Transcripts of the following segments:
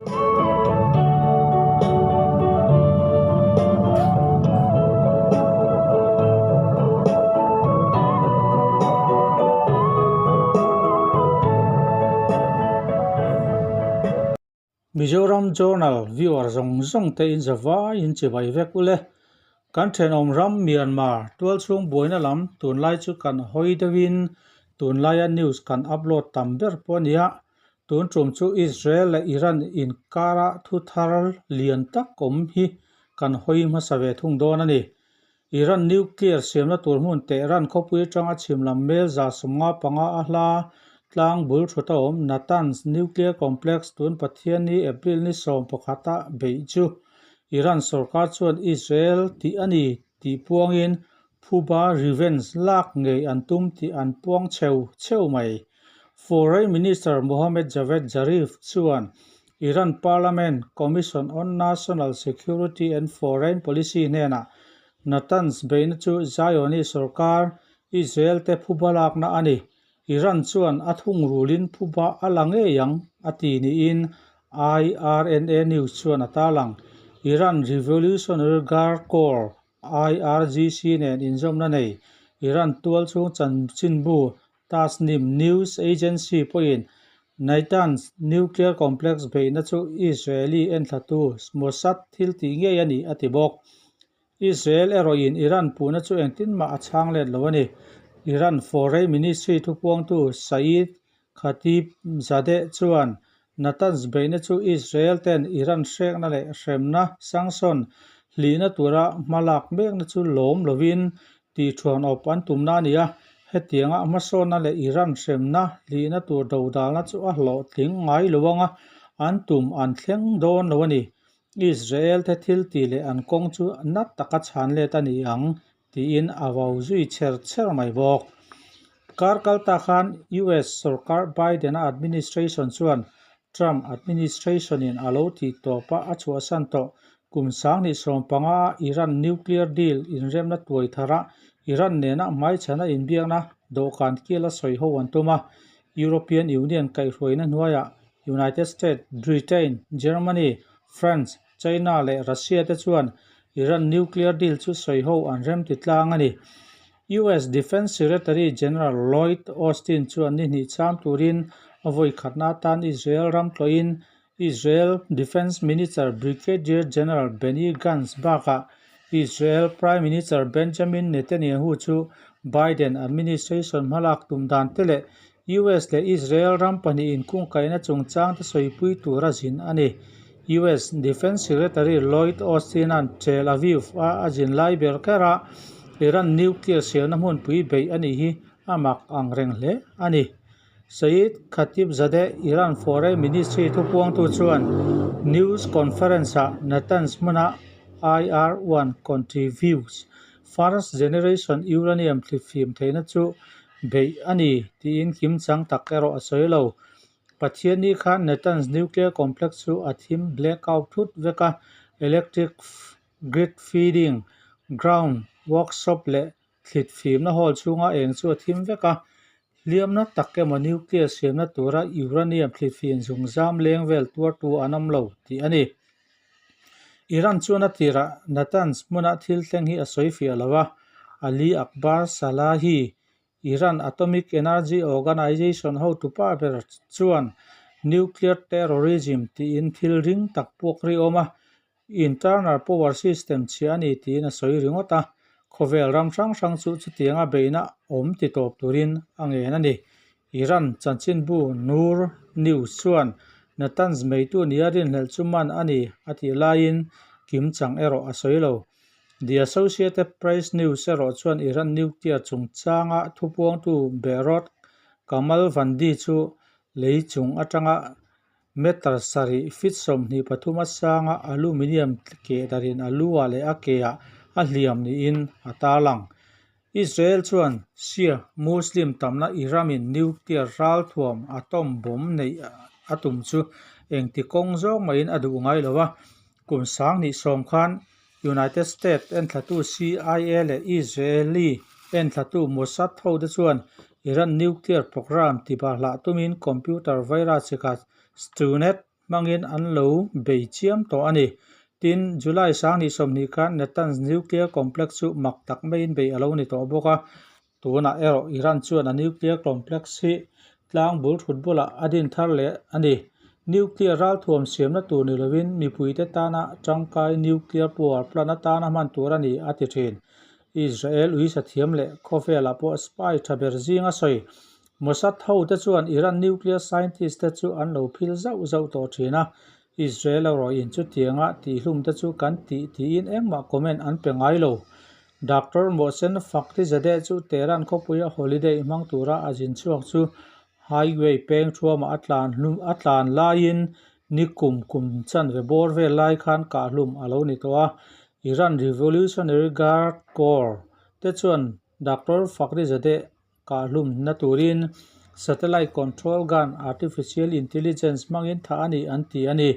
Mizoram Journal viewer zawng zawng te in za vaiin chibai vek ule. Kan thenawm ram Myanmar tualchhung buaina lam tunlai chu kan hawi deuhin tunlaia news kan upload tam ber pawh a nia. Tun tum chu Israel leh Iran inkara thu thar lian tak awm hi kan hawi hmasa ve thung dawn a ni. Iran nuclear siamna tur hmun Tehran khawpui atanga chhim lam mel 155 a hla tlang bul thut a awm Natanz nuclear complex tun Pathianni April ni 11 a beih chu Iran sorkar chuan Israel tih a ni tih puangin phuba revenge lak ngei an tum tih an puang cheu cheu mai. Foreign Minister Mohammad Javad Zarif chuan Iran Parliament Commission on National Security and Foreign Policy hnenah Natanz beihna chu Zionist sorkar Israel te phuba lakna a ni. Iran chuan a thungrulin phuba a la ngei ang a ti niin IRNA News chuan a tarlang. Iran Revolutionary Guard Corps IRGC nen inzawmna nei Iran tual chhung chanchinbu Tasnim News Agency pawhin Natanz nuclear complex beihna chu Israeli enthlatu Mossad thil tih ngei a ni a ti bawk. Israel erawhin Iran puhna chu engtin mah a chhang let lo a ni. Iran Foreign Ministry thupuangtu Saeed Khatibzadeh chuan Natanz beihna chu Israel ten Iran hrekna leh hremna sanction hlihna tura hma lak mekna chu lawm lovin tihṭhuan awp an tumna a ni a, hetianga hmasawnna leh Iran hremna hlihna tur dodalna chu a hlawhtling ngai lo anga an tum an thleng dawn lo a ni. Israel te thil tih leh an kawng chu na taka chhan let a ni ang tiin a vau zui chher chher mai bawk. Kar kal ta khan US sorkar Biden-a administration chuan Trump administration-in a lo tih tawpa a chhuahsan tawh kum 2015 a Iran nuclear deal inremna tuai thara Iran nena hmaichhana inbiakna dawhkan kila sawi ho an tum a, European Union kaihhruaina hnuaiah United States, Britain, Germany, France, China leh Russia te chuan Iran nuclear deal chu sawi ho an rem ti tlang a ni. US Defence Secretary General Lloyd Austin chuan ni hnih cham turin a vawi khatna atan Israel ram tlawhin Israel Defence Minister Brigadier General Benny Gantz bakah Israel Prime Minister Benjamin Netanyahu chu Biden administration hmalak tum dan te leh US leh Israel ram pahnih inkungkaihna chungchang te sawipui tur a zin a ni. US Defence Secretary Lloyd Austin-a'n Tel Aviv-a a zin lai ber kher a, Iran nuclear siamna hmunpui beih a nih hi a mak ang reng hle a ni. Saeed Khatibzadeh, Iran Foreign Ministry thupuangtu chuan news conference-ah Natanz hmuna IR-1 Contributes First Generation Uranium thlifim theihna chu beih a ni tiin kim chang tak erawh a sawi lo. Pathianni khan Natanz nuclear complex chu a thim blackout thut vek a, electric grid feeding, ground workshop leh thlit fimna hall chhunga eng chu a thim vek a. Hliamna tak emaw nuclear siamna tura uranium thlit fim zungzam leng vel tuartu an awm lo tih a ni. Iran chuan a tirah Natanz hmuna thil thleng hi a sawi fiah lo a, Ali Akbar Salahi, Iran Atomic Energy Organization hotupa ber chuan nuclear terrorism tiin thil ring tak puak ri awm a, internal power system chhia a ni tiin a sawi ringawt a, khawvel ram hrang hrang chu chutianga beihna awm ti tawp turin a ngen a ni. Iran chanchinbu Noor News chuan Natanz meitu nia rinhlelh chu man a ni a tih laiin kim chang erawh a sawi lo. The Associated Press News erawh chuan Iran nuclear chungchanga thupuangtu Behrod Kamalvandi chu lei chung atanga meter sarih feet 23 a sanga aluminium keh darin a lu ah leh a ke ah a hliam niin a tarlang. Israel chuan Shia Muslim tamna Iramin nuclear ralthuam atom bomb neih a tum chu engti kawng zawng mahin a duh ngai lo a. Kum 2010 khan United States enthlatu CIA leh Israeli enthlatu Mossad hote chuan Iran nuclear program tibahlah tumin computer virus chikhat Stuxnet. hmangin an lo bei chiam tawh a ni. Tin, July 2020 khan Natanz nuclear complex chu mak tak maiin bei a lo ni tawh bawk a. Tunah erawh Iran chuan a nuclear complex hi tlang bul thut bulah a din thar leh a ni. Nuclear ralthuam siamna tur ni lovin mipuite tana tangkai nuclear power plant atana hman tur a ni, a ti thin. Israel uisa thiam leh khawvelah pawh spy tha ber zing a sawi. Mossad hote chuan Iran nuclear scientist te chu an lo phil zauh zauh tawh thin a, Israel erawhin chutianga tihhlum te chu kan tih tiin engmah comment an pe ngai lo. Doctor Mohsen Fakhrizadeh chu Tehran khawpuia holiday hmang tura a zin chhuak chu highway peng thuamah a tlan hlum a tlan laiin ni kum kum chanve bawr vel lai khan kahhlum a lo ni tawh a. Iran Revolutionary Guard Corps te chuan Doctor Fakhrizadeh kahhlum na turin satellite control gun artificial intelligence hmangin thah a ni an ti a ni.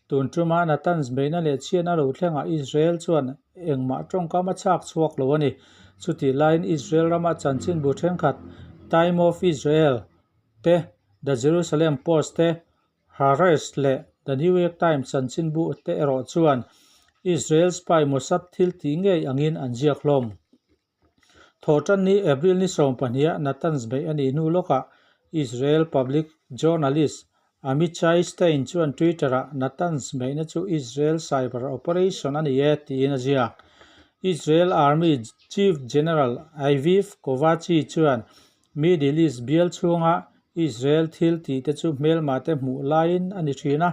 Tun tuma Natanz beihna leh chhiatna lo thlengah Israel chuan engmah tawngkam a chhak chhuak lo a ni. Chutih laiin Israel rama chanchinbu thenkhat Time of Israel te, The Jerusalem Post te, Haaretz leh The New York Times chanchinbu te erawh chuan Israel spy Mossad thil tih ngei angin an ziak hlawm. Thawhtan ni April ni 12 ah Natanz beih a nih hnu lawkah Israel public journalist Amichai Stein chuan Twitter-ah Natanz beihna chu Israel cyber operation a ni e tiin a ziak. Israel Army Chief General Aviv Kovaci chuan Middle East bial chhunga Israel thil tih te chu hmelmate hmuh laiin a ni thin a,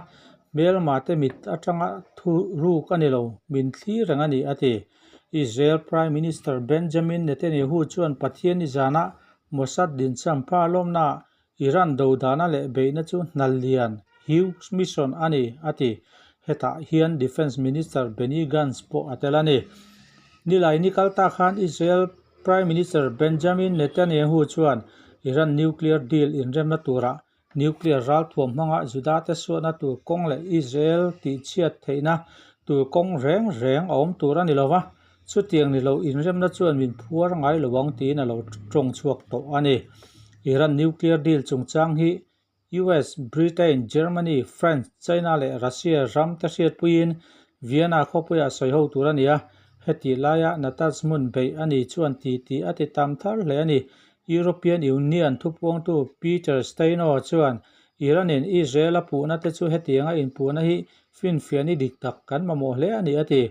hmelmate mit atanga thu ruk a ni lo, min thlir reng a ni, a ti. Israel Prime Minister Benjamin Netanyahu chuan Pathian ni zanah Mossad dincham pha lawmnaah Iran dodana leh beihna chu hnal lian, huge mission, a ni, a ti. Hetah hian Defence Minister Benny Gantz pawh a tel a ni. Nilai ni kal ta khan Israel Prime Minister Benjamin Netanyahu chuan Iran nuclear deal inremna turah nuclear ralthuam hmanga Juda te suatna tur kawng leh Israel tihchhiat theihna tur kawng reng reng a awm tur a ni lova, chutiang ni lo inremna chuan min phuar ngai lo ang tiin a lo tawng chhuak tawh a ni. Iran nuclear deal chungchang hi US, Britain, Germany, France, China leh Russia ram te hriatpuiin Vienna khawpuiah sawi ho tur a ni a, hetih laia Natanz hmun beih a ni chuan ti tih a ti tam thar hle a ni. European Union thupuangtu Peter Steino chuan Iran-in Israel a puhna te chu hetianga inpuhna hi finfiahni dik tak kan mamawh hle a ni a ti.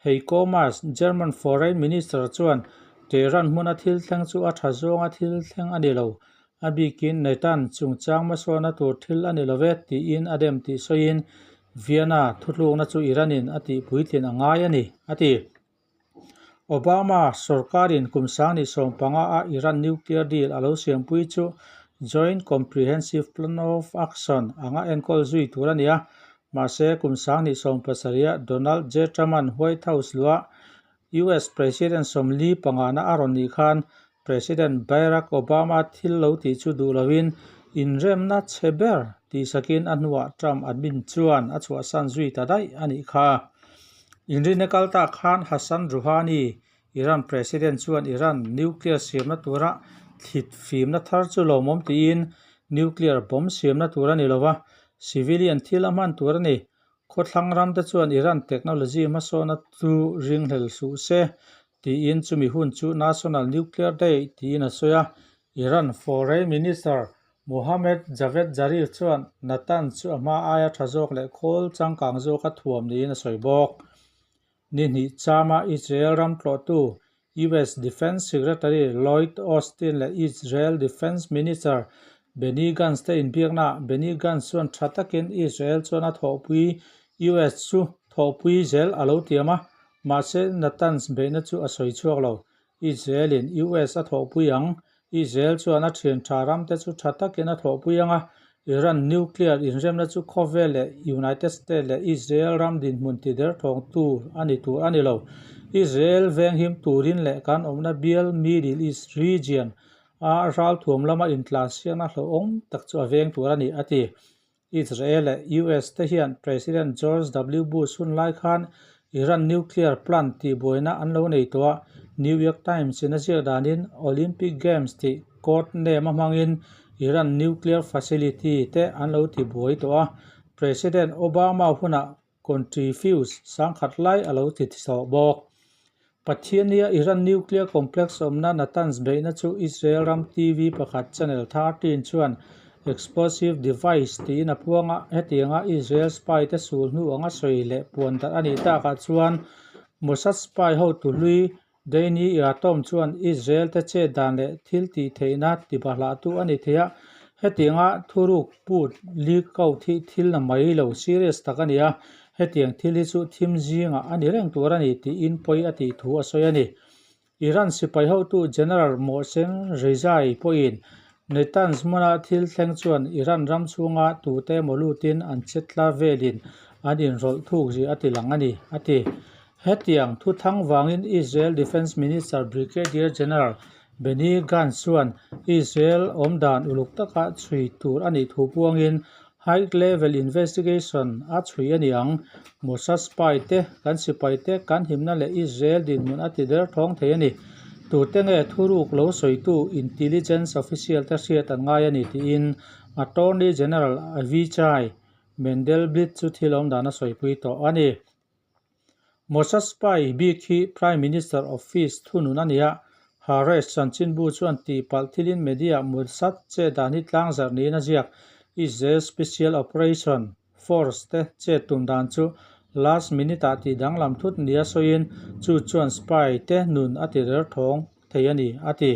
Heiko Maas, German Foreign Minister chuan Tehran hmuna thil thleng chu a tha zawnga thil thleng a ni lo. A bikin Natanz chungchang hmasawnna tur thil a ni lo ve tiin a dem tih sawiin Vienna thutlukna chu Iran-in a tih puitlin a ngai a ni, a ti. Obama sorkarin kum 2015 a Iran nuclear deal a lo siampui chu Joint Comprehensive Plan of Action anga enkawl zui tur a ni a, Mahse, kum 2017 ah Donald J. Trump-a'n White House luah US President 45 na a rawn nih khan President Barack Obama thil lo tih chu duh loin inremna chhe ber tihsakin a hnuah Trump admin chuan a chhuahsan zui ta daih a nih kha. Inrinna kal tak khan Hassan Rouhani, Iran President chuan Iran nuclear siamna tura thlit fimna thar chu lawmawm tiin nuclear bomb siamna tur a ni lova, civilian thil a hman tur a ni. Khawthlang ram te chuan Iran technology hmasawna chu ringhlel suh se tiin chumi hun chu National Nuclear Day tiin a sawi a. Iran Foreign Minister Mohammad Javad Zarif chuan Natanz chu a hma aia tha zawk leh khawl changkang zawka thuam niin a sawi bawk. Ni hnih chama Israel ram tlawhtu US Defence Secretary Lloyd Austin leh Israel Defence Minister Benny Gantz te inbiaknaah Benny Gantz chuan tha takin Israel chuan a thawhpui US chu thawhpui zel a lo tiam a, mahse Natanz beihna chu a sawi chhuak lo. Israel-in US a thawhpui ang. Israel chuan a thian tha ramte chu tha takin a thawhpui ang a, Iran nuclear inremna chu khawvel leh United States leh Israel ram dinhmun ti derthawngtu a ni tur a ni lo. Israel venghim turin leh kan awmna bial Middle East region a ralthuam lama intlansiakna hlauhawm tak chu a veng tur a ni, a ti. Israel leh US te hian President George W Bush hun lai khan Iran nuclear plant tih buaina an lo nei tawh a, New York Times in a ziak danin Olympic Games tih code name a hmangin Iran nuclear facility te an lo ti buai tawh a. President Obama hunah Contrifuge sangkhat lai a lo ti tawh bawk. Pathiannia Iran nuclear complex awmna Natanz beihna chu Israel ram TV pakhat Channel 13 chuan explosive device tiin a puang a, hetianga Israel spy te sul hnu anga sawi leh puan darh a nih takah chuan Mossad spy hotu hlui Danny Yatom chuan Israel te chet dan leh thil tih theihna tibahlahtu a ni thei a, hetianga thuruk put leak out hi thil na mai lo serious tak a ni a, hetiang thil hi chu thim zingah a ni reng tur a ni tiin pawi a tih thu a sawi a ni. Iran sipai hotu General Mohsen Rezai pawhin Natanz hmuna thil thleng chuan Iran ram chhunga tute emaw lutin an chetla velin an inrawlh thuk zia a ti lang a ni, a ti. Hetiang thuthang vangin Israel Defence Minister Brigadier General Benny Gantz chuan Israel awmdan uluk taka chhui tur a nih thu puangin High Level Investigation a chhui a ni ang. Mossad spy te, kan sipai te, kan himna leh Israel dinhmun a ti der thawng thei a ni. Tute nge thuruk lo sawitu intelligence official te hriat an ngai a ni tiin Attorney General Avichai Mandelblit chu thil awmdan a sawipui tawh a ni. Mossad spy bik hi Prime Minister Office thunun a ni a, Haaretz chanchinbu chuan tihpalh thilin media Mossad che dan hi tlangzarh niin a ziak. Israel Special Operation Force te chet tum dan chu last minute ah tih danglam thut nia sawiin chu chuan spy te nun a ti rer thawng thei a ni, a ti.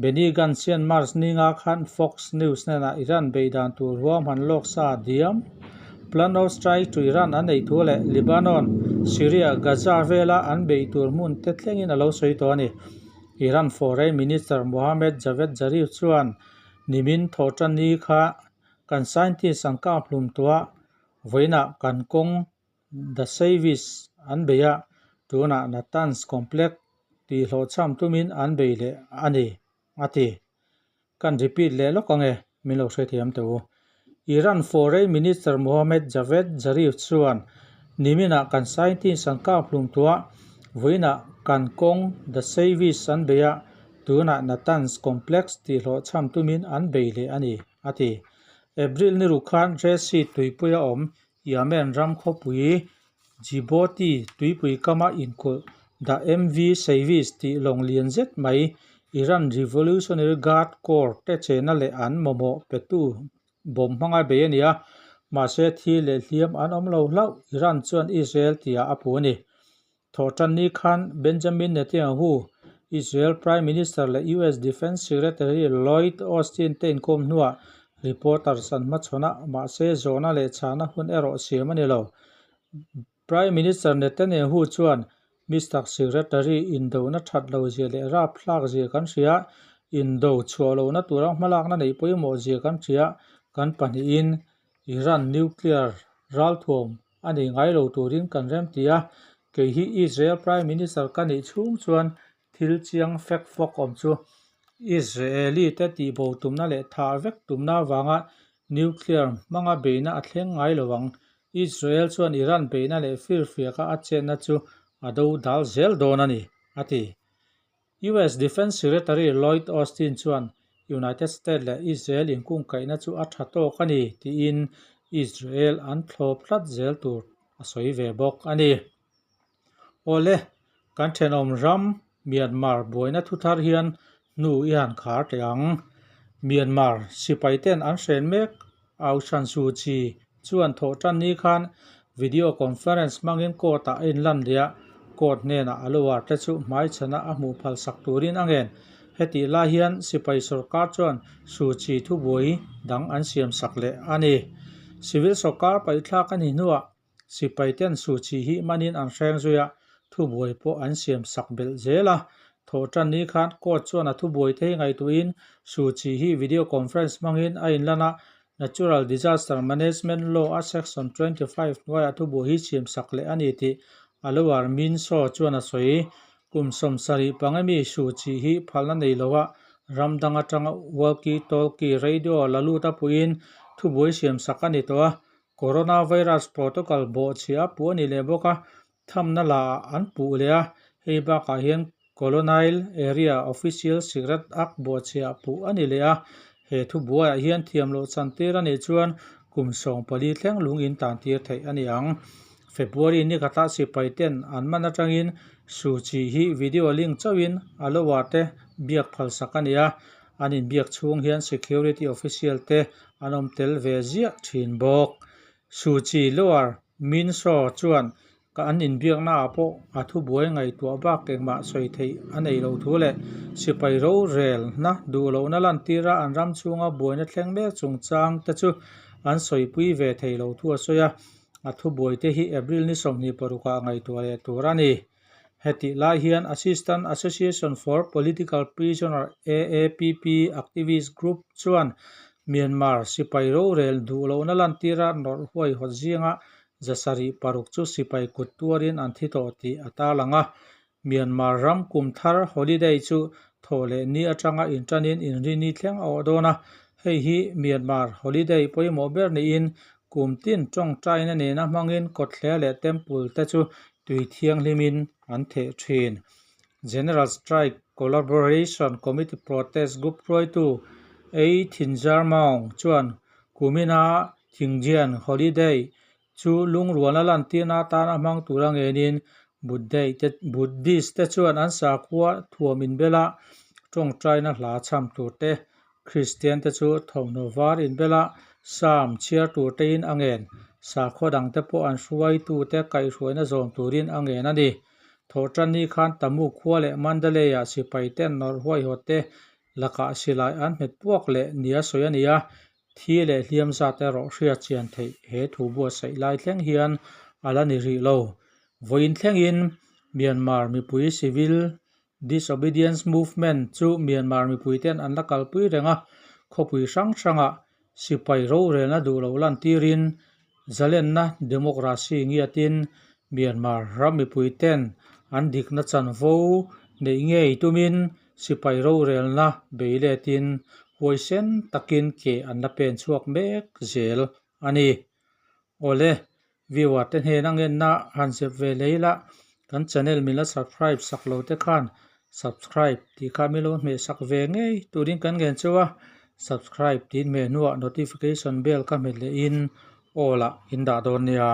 Benny Gantz hian March ninga khan Fox News hnenah Iran beih dan tur ruahman lawk sa diam, Plan of Strike to Iran an ei thu leh Lebanon, Syria, Gaza vela an beih tur hmun te thlengin a lo sawi tawh a ni. Iran Foreign Minister Mohammad Javad Zarif chuan nimin thawhtanni kha kan scientist an kap hlum tawh a, vawiinah kan kawng The Savice an bei a, tunah Natanz Complex tih hlawhchham tumin an bei leh a ni, a ti. Kan repeat leh lawk ang e, min lo hrethiam teh u. Iran Foreign Minister Mohammad Javad Zarif chuan niminah kan scientist an kap hlum tawh a, vawiinah kan kawng The Savice an bei a, tunah Natanz Complex tih hlawhchham tumin an bei leh a ni, a ti. April ni ruk khan Red Sea tuipuia awm Yemen ram khawpui Djibouti tuipui kama inkulh The MV Savice tih lawng lian zet mai Iran Revolutionary Guard Corps te chena leh an mamawh petu bawm hmanga bei a ni a, mahse thi leh hliam an awm lo hlauh Iran chuan Israel tihah a puh a ni. Thawhtanni khan Benjamin Netanyahu, Israel Prime Minister leh US Defence Secretary Lloyd Austin te inkawm hnuah reporters an hmachhawn a, mahse zawhna leh chhahna hun erawh siam a ni lo. Prime Minister Netanyahu chuan Mister Secretary indona that lo zia leh rapthlak zia kan hria, indo chhuah lohna tura hmalakna neih pawimawh zia kan hria, kan pahnihin Iran nuclear ralthuam a nei ngai lo turin kan rem ti a, kei hi Israel Prime Minister ka nih chhung chuan thil chiang fek fawk awm chu Israeli te tihbo tumna leh thah vek tumna avanga nuclear hmanga beihna a thleng ngai lo ang. Israel chuan Iran beihna leh firfiaka a chetna chu a do dal zel dawn a ni, a ti. US Defence Secretary Lloyd Austin chuan United States leh Israel inkungkaihna chu a tha tawk a ni tiin Israel an thlawp tlat zel tur a sawi ve bawk a ni. Awle, kan thenawm ram Myanmar buaina thuthar hian hnu i han khar teh ang. Myanmar sipai ten an hren mek Aung San Suu Kyi chuan thawhtan ni khan video conference hmangin court-ah a inlan leh a, court hnenah a lawyer te chu hmaichhana a hmuh phal sak turin a ngen. Hetih lai hian sipai sorkar chuan Suu Kyi thubuai dang an siam sak leh a ni. Civil sorkar paihthlak a ni hnuah Sipai ten Suu Kyi hi manin an hreng zui a, thubuai pawh an siam sak belh zel a. Thawhtan ni khan court chuan a thubuai te hi ngaihtuahin Suu Kyi hi video conference hmangin a inlan a, Natural Disaster Management Law a section 25 hnuaiah thubuai hi siam sak leh a ni tih a lower Min Saw chuan a sawi. Kum 75 mi Suu Kyi hi phalna nei loa ram dang atanga walkie talkie radio la lut a puiin thubuai siam sak a ni tawh a, Coronavirus protocol bawhchhiah a puh a ni leh bawk a, thamna la ah an puh leh a, hei bakah hian Colonial Area Official Secret Act bawhchhiah puh a ni leh a, he thubuaiah hian thiam loh chantir a nih chuan kum 14 thleng lung in tan tir theih a ni ang. February ni khatah sipai ten an man atangin Suu Kyi hi video link chauhin a lower te biak phalsak a ni a, an inbiak chhung hian security official te an awm tel ve ziah thin bawk. Suu Kyi lower Min Saw chuan Ka an inbiakna ah pawh a thubuai ngaihtuah bak engmah sawi theih a nei lo thu leh sipai rorelna duh lohna lantira an ram chhunga buaina thleng mek chungchang te chu an sawipui ve thei lo thu a sawi a, a thubuai te hi April ni 26 ah ngaihtuah leh tur a ni. Hetih lai hian Assistant Association for Political Prisoner, AAPP, activist group chuan Myanmar sipai rorel duh lohna lantira nawrh huaihawt zinga 606 chu sipai kut tuarin an thi tawh tih a tarlang a. Myanmar ram kum thar holiday chu thawh leh ni atanga intanin inrini thleng a awh dawn a, hei hi Myanmar holiday pawimawh ber niin kum tin tawngtaina nena hmangin kawtthler leh temple te chu tui thianghlimin an theh thin. General Strike Collaboration Committee Protest Group hruaitu Ei Thinzar Maung chuan kumina Thingjian Holiday chu lungrualna lantirna atana hmang tura ngenin Buddhist te chuan an sakhua thuam inbela tawngtaina hla chham tur te, Kristian te chu thawmhnaw var inbela Psalm chhiar tur tein a ngen. Sakhua dang te pawh an hruaitute kaihhruaina zawm turin a ngen a ni. Thawhtanni khan Tamu khua leh Mandalay-ah sipai ten nawrh huaihawt te lakah silai an hmet puak leh nia sawi a ni a, Thi leh hliam zat erawh hriat chian theih he thu buatsaih lai thleng hian a la ni rih lo. Vawiin thlengin Myanmar mipui Civil Disobedience Movement chu Myanmar mipuiten an la kalpui reng a, khawpui hrang hrangah sipai rorelna duh loh lantirin zalenna democracy ngiatin Myanmar ram mipuiten an dikna chanvo neih ngei tumin Sipai rorelna bei letin huaisen takin ke an la pen chhuak mek zel a ni. Awle, viewer te hnena ngenna han zep ve lei la, kan channel min la subscribe sak lo te khan subscribe tih kha min lo hmeh sak ve ngei turin kan ngen cheu a, subscribe tiin hmeh hnuah notification bell ka hmet lehin all ah in dah dawn nia.